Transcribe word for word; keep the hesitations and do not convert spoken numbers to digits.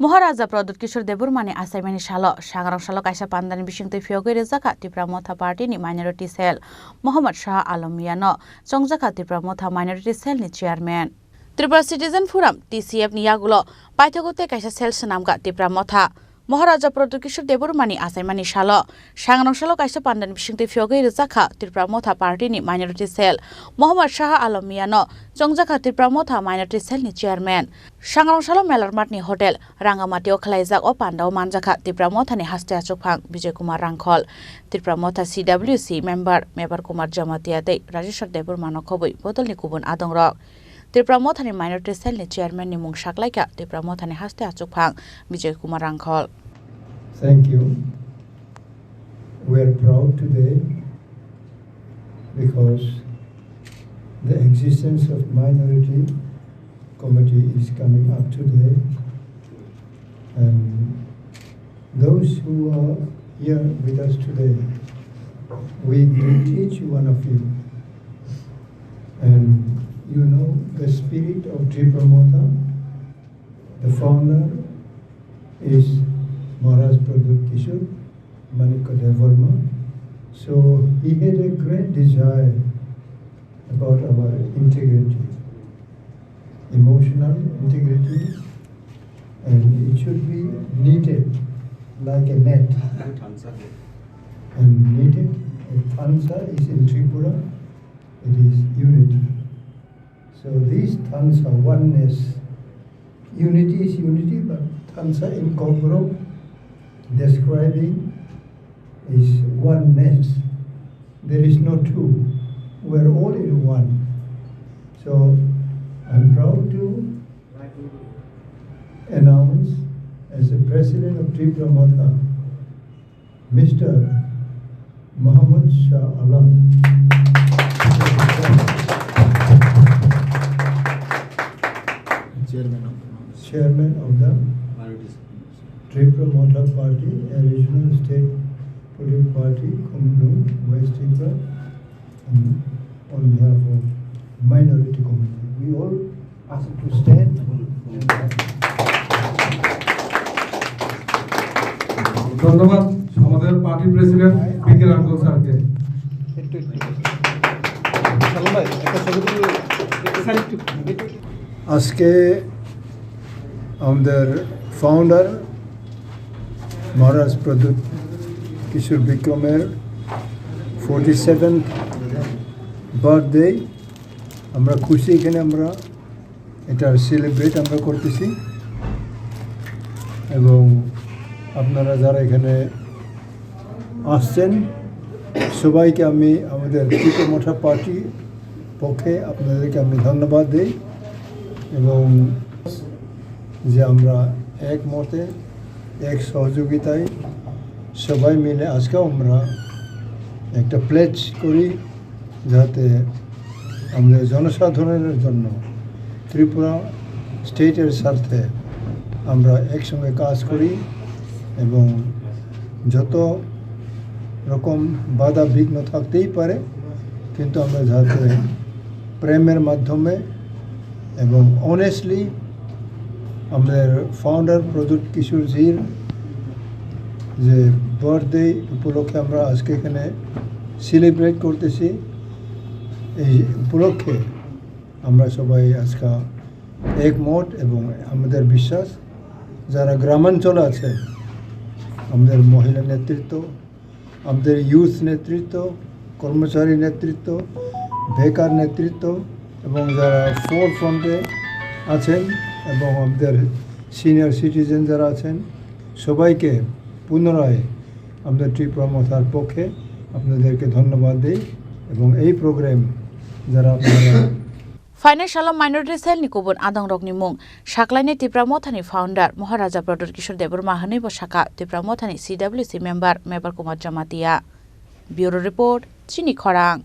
Maharaja Pradyut Kishore Debbarmani achaimani salo, sangrong salo kaisa pandani bisingtwi phiyogwi rwjakha Tipra Motha Party ni Minority Cell Mohammad Shah Alam Miano chongjakha Tipra Motha Minority Cell ni Chairman. Tripura Citizen Forum, T C F ni yagulo paithago tei kaisa cell swnamkha Tipra Motha. Maharaja Pradyut Kishore Debbarmani achaimani salo, sangrong salo kaisa pandani bisingtwi phiyogwi rwjakha Tipra Motha Party ni Minority Cell Mohammad Shah Alam Miano chongjakha Tipra Motha Minority Cell ni Chairman. Sangrong salo Melarmat ni Hotel Rangamati o khwlaijak o panda o manjakha Tipra Motha ni haste achukphang Bijoy Kumar Rangkhol, Tipra Motha C W C member Mebar Kumar Jamatia tei Rajeshwar Debbarma no khobwi bodol ni kubun adongrok. Tipra Motha ni Minority Cell ni Chairman ni mung saklaikha Tipra Motha ni haste achukphang Bijoy Kumar Rangkhol. Thank you. We are proud today because the existence of minority committee is coming up today. And those who are here with us today, we greet each one of you. And you know the spirit of Tipra Motha, the founder is Maharaj Pradyut Kishore Manikya Debbarma. So he had a great desire about our integrity, emotional integrity, and it should be knitted like a net. And knitted, a thansa is in Tripura, it is unity. So this thansa, oneness, unity is unity, but thansa in Kokborok describing is oneness. There is no two. We are all in one. So I'm proud to announce as the president of Tipra Motha, Mister Mohammad Shah Alam, Chairman of the Chairman of the Minorities. Tipra Motha Party, a regional state political party, Khumulwng, West Tripura, and on behalf of minority community, we all ask to stand. ধন্যবাদ আমাদের party president P K রাঙ্গল স্যারকে। আজকে আমাদের ফাউন্ডার মহারাজ প্রদ্যুৎ কিশোর বিক্রমের forty seventh birthday. আমরা খুশি, এখানে আমরা এটা সেলিব্রেট আমরা করতেছি। এবং আপনারা যারা এখানে আসছেন, সবাইকে আমি আমাদের টিপু মঠা পার্টি পক্ষে আপনাদেরকে আমি ধন্যবাদ দেই। এবং যে আমরা এক মতে, এক সহযোগিতায় সবাই মিলে আজকেও আমরা একটা প্লেজ করি, যাতে আমাদের জনসাধারণের জন্য ত্রিপুরা স্টেটের স্বার্থে আমরা একসঙ্গে কাজ করি এবং যত রকম বাধা বিঘ্ন থাকতেই পারে, কিন্তু আমরা যাতে প্রেমের মাধ্যমে এবং অনেস্টলি আমাদের ফাউন্ডার প্রদ্যুৎ কিশোরজির যে বার্থডে উপলক্ষে আমরা আজকে এখানে সেলিব্রেট করতেছি। এই উপলক্ষে আমরা সবাই আজকে একমত এবং আমাদের বিশ্বাস, যারা গ্রামাঞ্চলে আছেন, আমাদের মহিলা নেতৃত্ব, আমাদের ইউথ নেতৃত্ব, কর্মচারী নেতৃত্ব, বেকার নেতৃত্ব এবং যারা ফোর ফ্রন্টে আছেন এবং আমাদের সিনিয়র সিটিজেন যারা আছেন, সবাইকে পুনরায় আমাদের ত্রিপুরা মথার পক্ষে আপনাদেরকে ধন্যবাদ দেই। এবং এই প্রোগ্রাম যারা আপনারা Phainai salo minority cell ni kubun adongrokni mung saklainai Tipra Mothani founder Maharaja Pradyut Kishore Debbarma hwnwi bo sakha Tipra Mothani C W C member Mebar Kumar Jamatia. Bureau Report, Chini Khorang.